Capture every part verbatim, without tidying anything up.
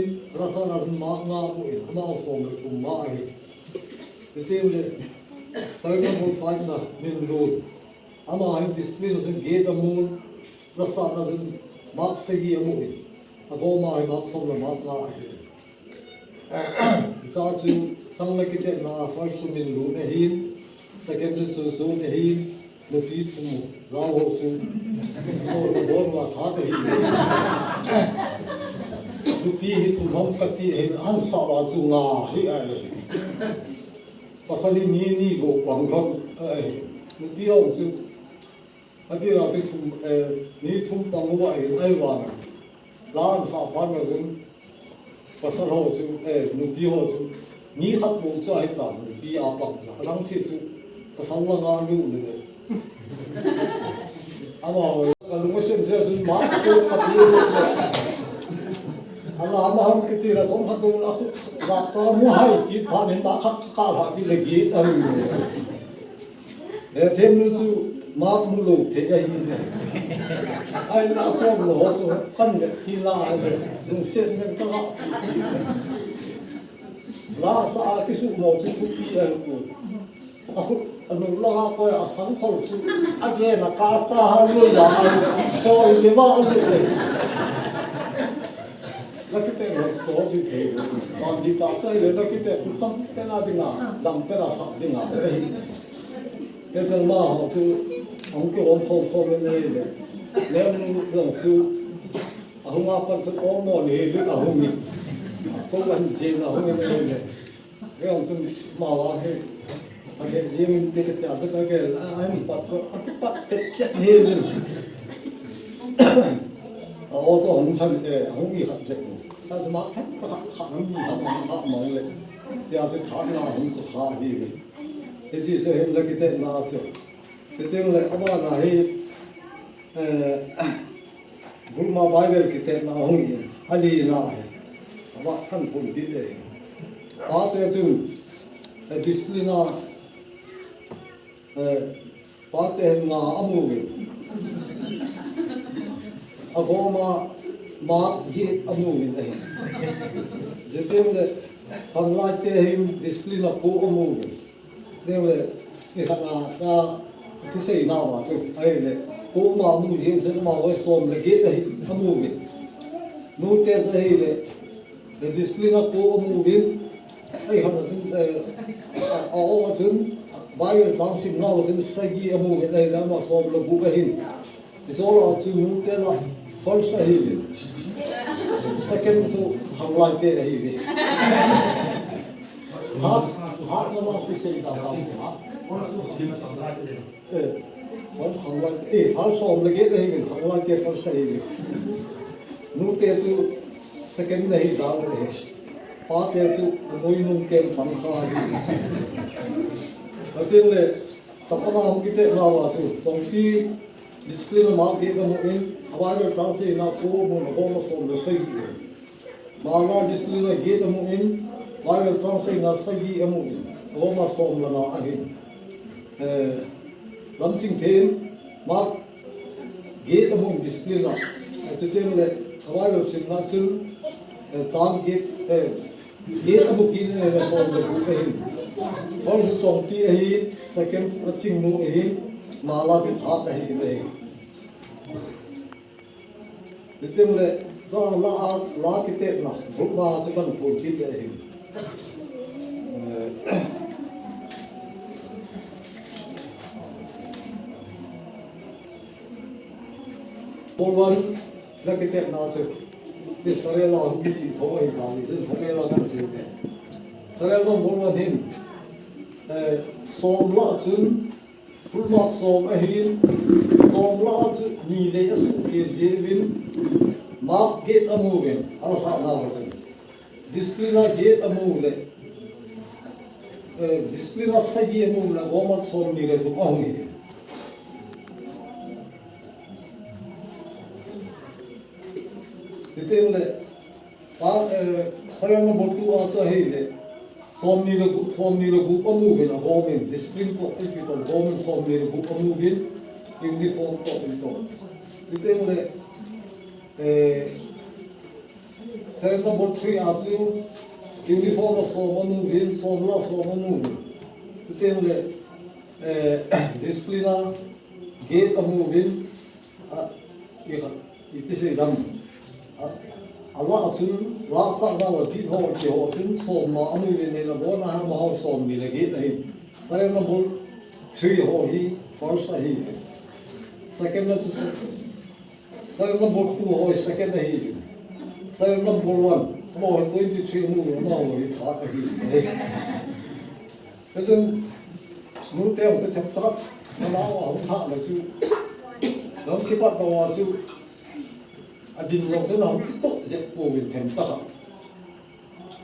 in, lasa na chun mark nga amun, ama som le thum nga ahi. Titeng le, seven number five na, Minlun. Ama hin discipline chun get amun, lasa na chun mark sagi amun. Agoma hi mark som le mark nga ahi. Isa chu sang le kitetna first chu Minlun ahin, second chu Chunzon ahin, nupi thum, lau ho chu, ho, ho, ho, tha te hi. Nupi hi thum ham kati hin, an sa la chu nga hi ahi. Pasal hi ni, ni go pang ham ahi. Nupi ho chu, ati la ti thum, eh, ni thum pang ho ahi, ahi vang. La an sa phat na chun, pasal ho chu, eh, nupi ho chu, ni khat bou chu ahi ta, nupi a pang chu, adang se chu, pasal la nga lu le le. Ama ho, ka lung a sem se chun, ma ko ka pi. Ala ma ham kiti la som khat tu la khu, la to mu hai ki pha ni ma khat ka la ki le ki, am. He, them nu chu mark mu lou thei ahi ne. Ai, la chom lou ho chu, kan le, hi la ai le, lungset men ka la. La sa a kisumo chu thupi ahi poi. A khu, a nu la nga ko a sang khol chu, a gen a ka ta ha lu ya, so le ma le. La kite na so ti thei. Ba di ta sai le, la kite chu sam pe na ding a, dam pe na sa ding a. He chang ma ho chu, hung kihom khom khom in ahile. Lem jong chu, ahung a pat chu omo ni hi lut ahung in. Ko an jin ahung in ahile. He jong chu ma va hi. Ake jing in te kati a chu ka gel a, a, a, pat, a, pat, pat, chet, chet, he, he. A, auto hung than, eh, hung i khat chet. A, chu ma than ta khat, khat hung i khat, khat, khat mang le. Ti a chu khat na hung chu kha hi ve. Hiti chu hin la kite na chu. Ti ting le, a ba na hi, eh, Burma Bible kite na hung i, a li na hi. A ba kan pun di le. Pa te chun, eh, discipline a, eh, Pate nga amu uvin. Agoma Mark get amu uvin ahi. Jiteng le, khanglai te hin discipline a ko amu uvin. Teng le, ni khat na, na, thusei na ma chu, ahile, ko ma amu jeng jeng ma hoi som le get ahi, amu uvin. Nu te chu ahile, Le discipline a ko amu uvin, ei, hana chun, eh, a, a, a chun, Bible chang simna a chun sagi amu uvin, ei, lama som le gup ahin. Isola chun nute la first ahi uvin. Second chu khanglai te ahi uvin. Ha, ha, na ma ki sei da, ha, ha. Eh, first khanglai, eh, first som le get ahi uvin, khanglai te first ahi uvin. Nute chu second ahi dan le. Pate chu anoi nung kem sang kha ahi uvin. Atin le, chapang a hung kite na va chu, Chongpi discipline a Mark get amu in, a Bible chang seina ko amu in, agoma som le sagi. Mala discipline a get amu in, Bible chang seina sagi amu in, agoma som le nga ahin. Eh, Lamchingthe in, Mark get amu in discipline a. Eh, chuteng le, a Bible simna chun, eh, chang get, eh, get amu kit in, eh, som le gup ahin. First Chongpi ahin, second Chingnu ahin, Mala chu third ahin ahi. Nitin le, la, la, la kite na, group na chu kan phun kit le hin. Eh, Number one, la kite na chu. Ni serial a hung kiti tho ahi ba, ni serial a kan sei le. Serial number one hin, eh, som la chun, Full mark som ahin, som la chu ni le a suh kel jeh uvin, mark get amu uvin, a la kha na va chun. Discipline a get amu le, eh, discipline a sagi amu le, agoma som ni le thum ahung hi. Chuteng le, Pa, eh, serial number two a chu ahile, som ni le gup, som ni le gup amu uvin agom in, discipline toh ipi toh agom in som ni le gup amu uvin, uniform toh ipi toh. Chuteng le, eh, serial number three a chu uniform a som amu uvin, som la som amu uvin. Chuteng le, eh, discipline a get amu uvin, A, i kha, iti sei dam. A, a la chun, la sa na la dit ho, ti ho chun, som ma amu uvin, nei la bona ha ma ho som ni le get ahin. Serial number three ho hi first ahi. Second na chu se-, serial number two ho second ahi. Serial number one, mo twenty-three mu, mo hi third ahi. Hijeh chun, nute hung chu themcha, nalai a hung lhah le chu, nahung kipat doh a chu, adin jong chu nahung kitoh jep pouvin themcha.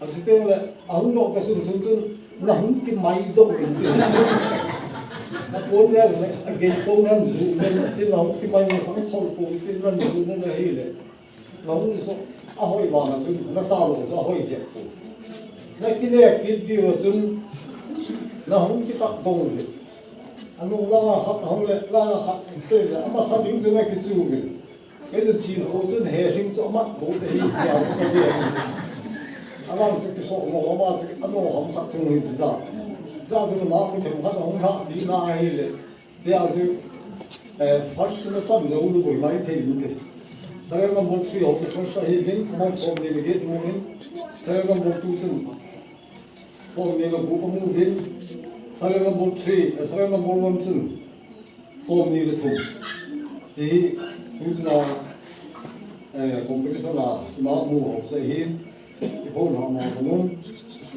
Achuti le, ahung doh ta sun sun chun, nahung kimai doh uvin tin. Napon le, agei pon nan ju, nan tin nahung kimai masang khol pouvin tin nan ju nan ahile. Nahung so, ahoi vang a chun, nasa lou chu ahoi jep pou. Nakile kit diu a chun, nahung kitah dong le. Anu langa khat, ahung le, langa khat, che le, amasa ding chu nakichu le. Kei chun chin ho chun he hing chu amat bou te hi, tia chu kave. Alang chu kiso mo, ama chu anu ham khat chu hi ti da. Cha chu ma mu them khat ahung ha, ti na ahile. Tia chu, eh, first na sam jou lu boi mai thei in te. Serial number three ho chu first ahi in, number som ni le get amu in. Serial number two chun som ni le gup amu in. Serial number three, eh, serial number one chun som ni le thum. Ti hi, tu chun a, eh, competition a, ima mu ho chu hi, i phone ha ma ko nun.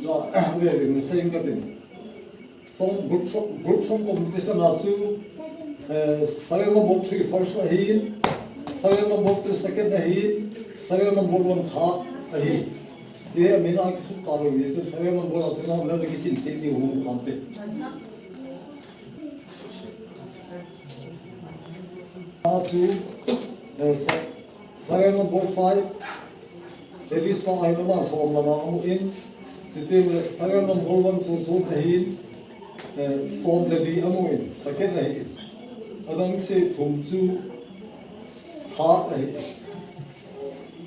La, ve ve ni sei ka tin. Song, group song, group song competition a chu, eh, serial number three first ahin, serial number two second ahin, serial number one third ahin. Hiche a min a kisut talo ni chu serial number a chu na le kisin se ti hung kan te. A chu, eh, sa-, serial number five, Ellis pa ahin ama som le nga amu in, chuteng le serial number one chu chu ahin, eh, som le li amu in, second ahin. Adang se thum chu third ahin.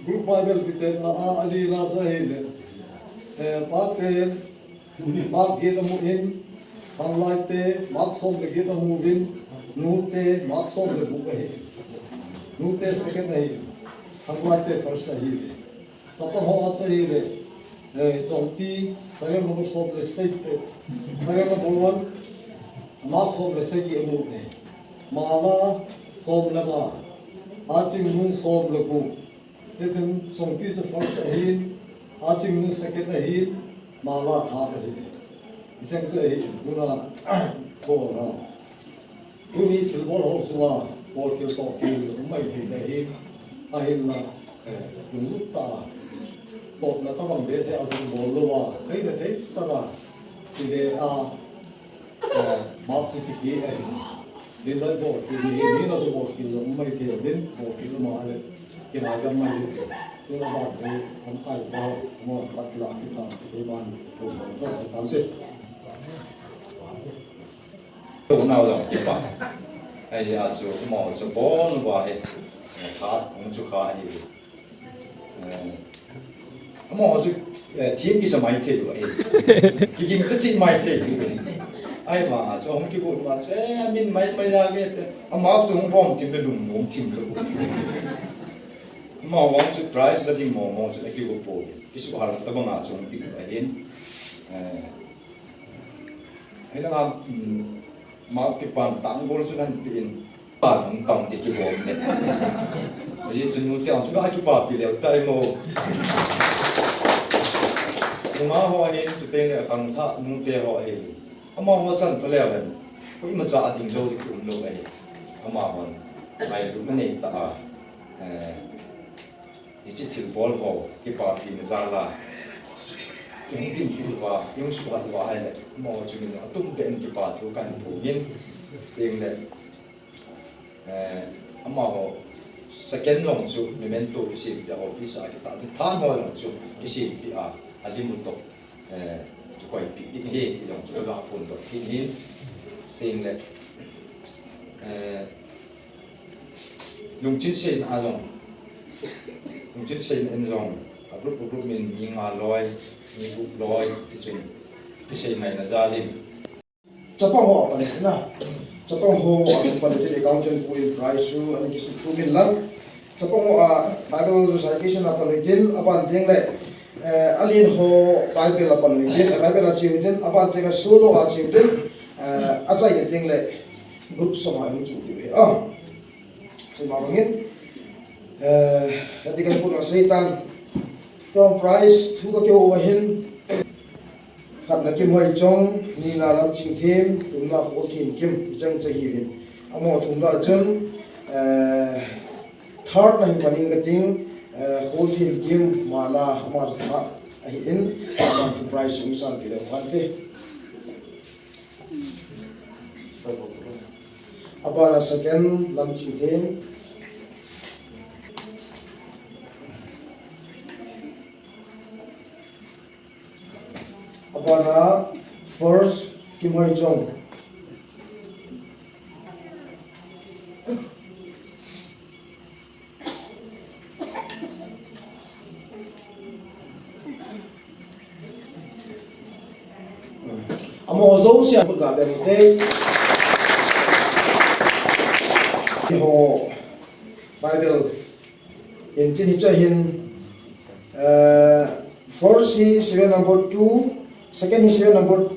Group Bible kiti na a, a li na chu ahile, eh, pa te, Mark get amu in, khanglai te, Mark som le get amu in, nu te, Mark som le gup ahi. Nu te second ahi. Khanglai te first ahi. Chapang ho a chu ahile, eh, Chongpi, serial number som le sagi, eh, serial number one, Mark som le sagi amu e. Mala, som le nga. Achingnu som le gup. Hichun Chongpi chu first ahin, Achingnu second ahin, Mala third ahin. Hijeng chu ahin, tuna, bol na. Tuni thilbol ho chunga, bolkhel tohkhel, um maithei na ahin, ahinla, eh, lunglut tah a, totna tabang behseh a jong bol louva, theina thei sanga, tile a, Eh, Mark chu kipe ahi. Din lai bolkhel ni, ni na chu bolkhel jong um maithei din, bolkhel um a le. Kinai gam mai le. Tuna Mark chu, am ai ba, mo pat la ki ta, ki ban, ko sa sa tan te. Tuna jong kipa. Ai ya chu, mo chu bon ba he. Kha, mo chu kha hi. Eh, amaho chu, eh, thim kisa maithei lou ahi. Kigin cha chin maithei lou ahi. Ahivang a chu hung kigot ma chu, eh, min mai mai a ve te. Ama chu hung bom thim le lungmong thim lou. Amaho chu prize la ding mo mo chu la kigot poi. Kisuhal tabang a chu hung ti lou ahin. Eh, Hina, um, Mark kipan tanggol chu nahin pe in. Pa nung tam ti kibom le. Ajeh chu nute ang chu akipapi leu tai mo. Nungah ho ahin, chuteng le khangthah nute ho ahin. Amaho chan pha leu hen. Koima cha a ding jou ding kium lou ahi. Amahon ngailutna nei tah a. Eh, Hiche thilbol ho, kipapina jal a. Kihung dinpi uva, kihung suhhat uva ahile, amaho chunga atum beh in kipa thu kahin phong in, teng le, eh, amaho second jong chu memento kisempeh a office a kitah, third ho jong chu kisempeh a, alim u toh, eh, kikoipeh ding ahi, ti jong chu kaga phongdoh kit in, teng le, eh, Lungchin seina a jong. Lungchin seina in jong. A group, a group min mi nga loi, mi gup loi, ti chun. Kisei ngaina jal in. Chapang ho a pan na. Chapang ho a pan tin accountant pu in prize chu, ani kisu tu min lang. Chapang ho a Bible recitation a pan tin, aban teng le, eh, alen ho Bible a pan tin, Bible a chiu tin, aban teng le solo a chiu tin, eh, achaina teng le group song a hung chu ti ve. Ah. Chuma bangin, eh, hiti kan pun a seitan. Tong prize thu ka keu ahin. Khatna Kimhoichong, nina Lamchingthem, thumna Kholthenkim, hicheng cha hiuvin. Amaho thum lah a chun, eh, third na hin pan in kating, eh, Kholthenkim, Mala, ama chu third ahin, ama chu prize chu hung sanpeh leu hen te. Abana second, Lamchingthem. Abana first, Kimhoichong. Amaho jouse a khut ga beng u te. Ho Bible in tin hiche hin, eh, first hi serial number two, second hi serial number,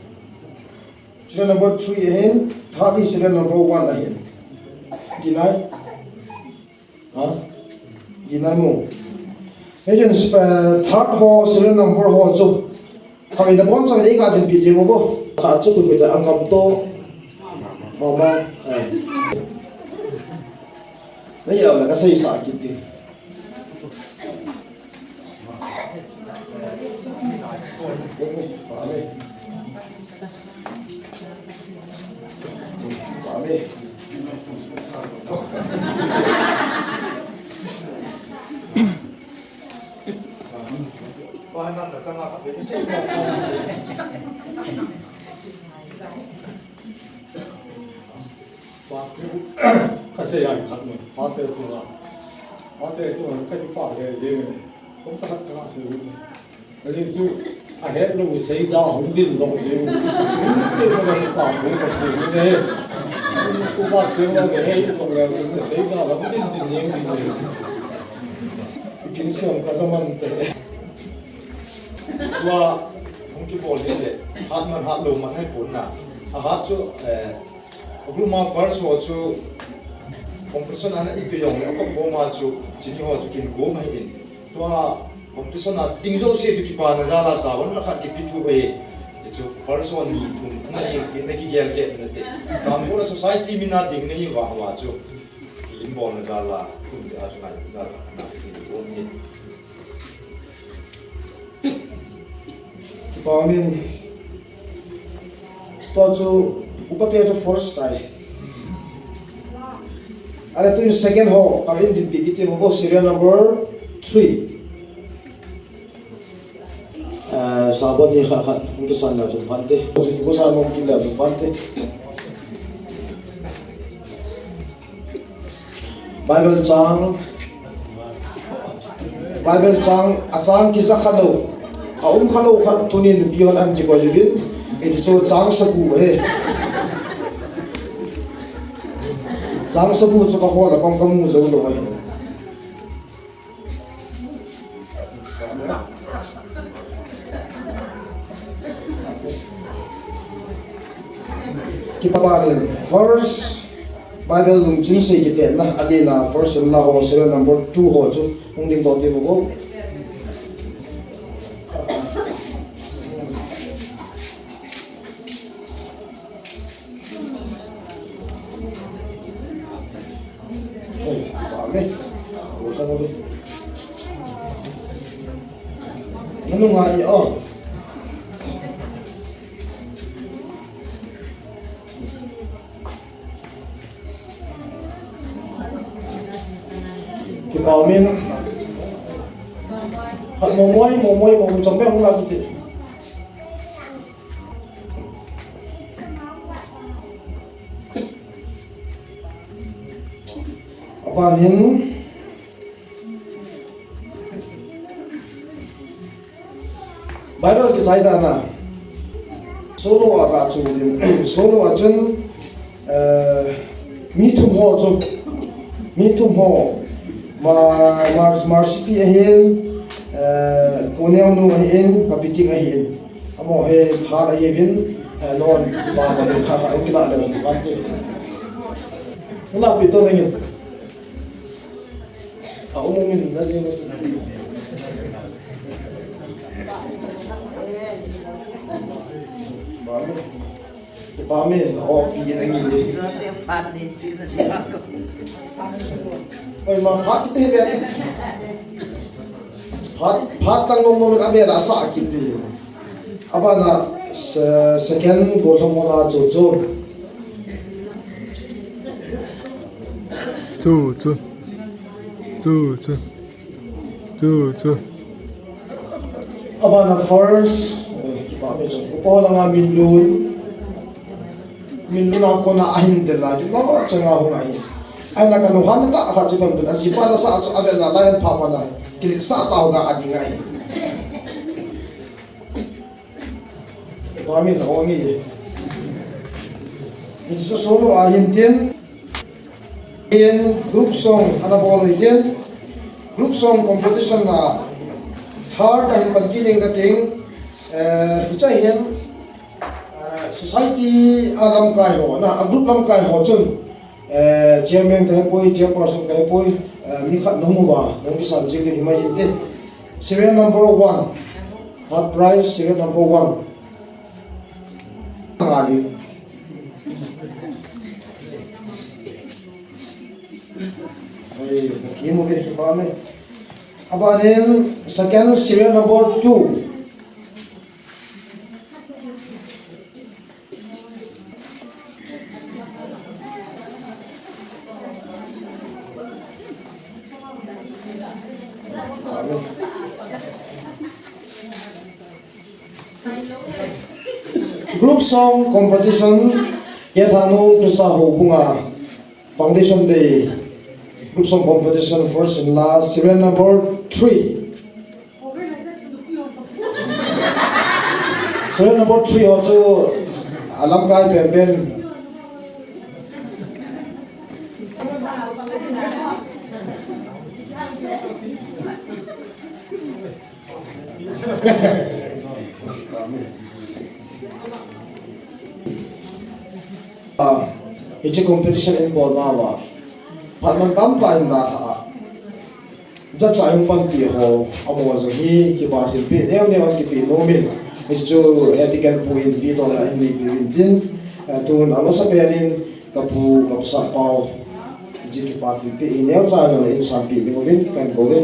serial number three ahin, third hi serial number one ahin. Dinai. Ha? Dinai mo. Hichun, eh, third ho serial number ho chu. Kami na bon chang dei ka dinpi ti mo bo. Achu ku kita angam to. Mama. Ai. Nai ya la ka sei sa kiti. Amen. Amen. Pate, ka sei a khat mo. Pate tu la. Pate tu la, ka ti pate je. Chomcha khat ka sei. Ka ji chu, ahet lou sei da hung din dong je. Sei da pa tu ka tu ne. Tu pate la ne, hei ko le, sei da hung din din ne. Ipin siam ka zaman te. Tua hung kibol ding le, hat man hat lou man hai pon na. A hat chu, eh, a group ma first ho chu competition ana ipi jong le, a kop gom a chu, chini ho chu kin gom ahi in. Tua competition a ding jouse chu kipana jal a sa, hon khat kipi thu ahi. Ti chu first ho ni thum, na hi, na kigel ke na te. Tam ko la society min a ding na hi va va chu. Kibolna jal a, kum te a chu ngai, na, na, na, na, Kipa min. Tua chu upa te chu first tai. Ale tu in second ho, ka in din pi kiti ho serial number three. Eh, sabon ni khat khat, hung kisan le chu phante. Chu kisan mo kin le chu phante. Bible chang, Bible chang, a chang kija kha lou, a um kha lou khat tunin nupi hon an kikoi uvin, hiti chu chang sabu ahi. Chang sabu chu ka hol a kong ka mu jou lou ahi. Kipa min, first Bible lungchin sei kiten na, ali na first in la ho, serial number two ho chu, hung ding to ti mo ko. Nanu ngai o. Kipa min. Khat mo moi, mo moi, mo chang pe hung la kiti. Aban hin Bible kichai dan a solo a ka chu din, solo a chun, eh, mi thum ho chu, mi thum ho, ma, Mar-, Marsipi ahin, eh, Koneu nu ahin, Kapiting ahin. Amaho hi phat ahiuvin, eh, non pa ma ding kha kha hung kila le jong kante. Hung la pi to nangin. A um um in na jing. Ba mi. Ba mi, o pi na ngi. Oi, ma phat pi be. Phat, phat chang nom nom a be la sa kit di. Abana se-, second gollhang hon a chu chu. Chu, chu. Chu, chu. Chu, chu. Abana first, eh, kipa mi chu. Upa langa min lun. Min lun a kona ahin de la, ki lo changa hung ahi. Ai la ka nu han ta kha chu ban dun. A jipa la sa chu a ve la la yan pha pa na. Ki sa ta ho ga a ding ahi. Tua min a ong hi. Hichu solo a hin tin. In group song ana bol hi tin. Group song competition a third a hin pan kit ding ka ting. Eh, hichu hin, eh, society a lamkai ho, na, a group lamkai ho chun. Eh, chairman ka hepoi, chairperson ka hepoi, eh, mi khat nahung uva, nahung kisan jing ding himai inte. Serial number one. Third prize, serial number one. Ngai. Ei, kimu ke, kipah e. Abanin, second serial number two. Group song competition, K. Thangnu Christa Houbung a Foundation Day. Group song competition, first and last, serial number three. Serial number three ho chu alamkai penpen. Ah, hiche competition in bol nauva, phat man tamtah in dalha a, judge a hung panpi ho, amaho jong hi kipa thilpeh neo neo in kipe nom in, hichu Vatican pu in pi tona in neipe uvin tin, eh, tun amasapen in, Ka pu, ka pasal pau, hiche kipa thilpeh hi neocha jong le in sanpeh ding uvin kahin kou e.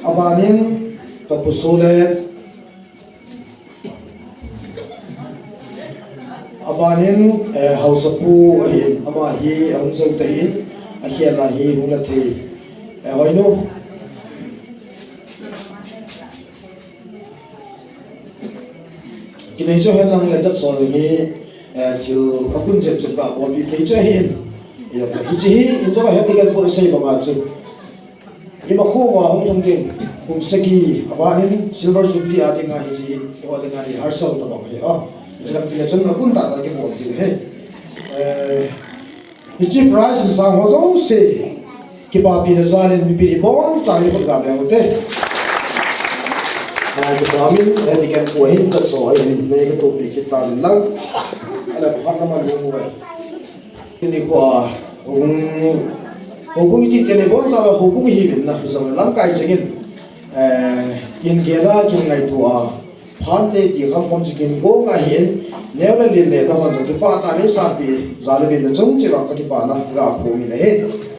Abanin, ka pu Solet, abanin, eh, haosapu ahin, ama hi ahung jou tahih in, akhel a hi hung la thei, eh, Hoinu. Kinei chu henlang le judge ho hi, eh, thil agun jep jep ga bolpi thei chu ahin. Hiche hi, in jong ahet ding ken pun asei banga chu. Ima kho uva hung lhung ding, kum sagi, abanin silver jubilee a dinga hiche, eiho dinga rehearsal tabang ahi, ah. Hiche lam tile chun agun tah tah kibol ding ahi. Eh, Hiche prize insang ho jouse, kipapina jalin mipi ibonchauvin khut ga beng ute. Ah, kipa min, eh, Deacon pu ahin, judge ho ahin, nei katohpi kit tauvin lang. Ahile phat naman ho uve. Nikho a, houbung, houbung iti tile ibonchauva houbung ihiuvin na, hijong lamkai chengin. Eh, kin gel a, kin ngaito a, phante ti kham khom chu kin gong ahin, neo le len le nahon jong kipah tah in sanpeh jal uvin, nachung cheh uva kakipana ga phong in ahi.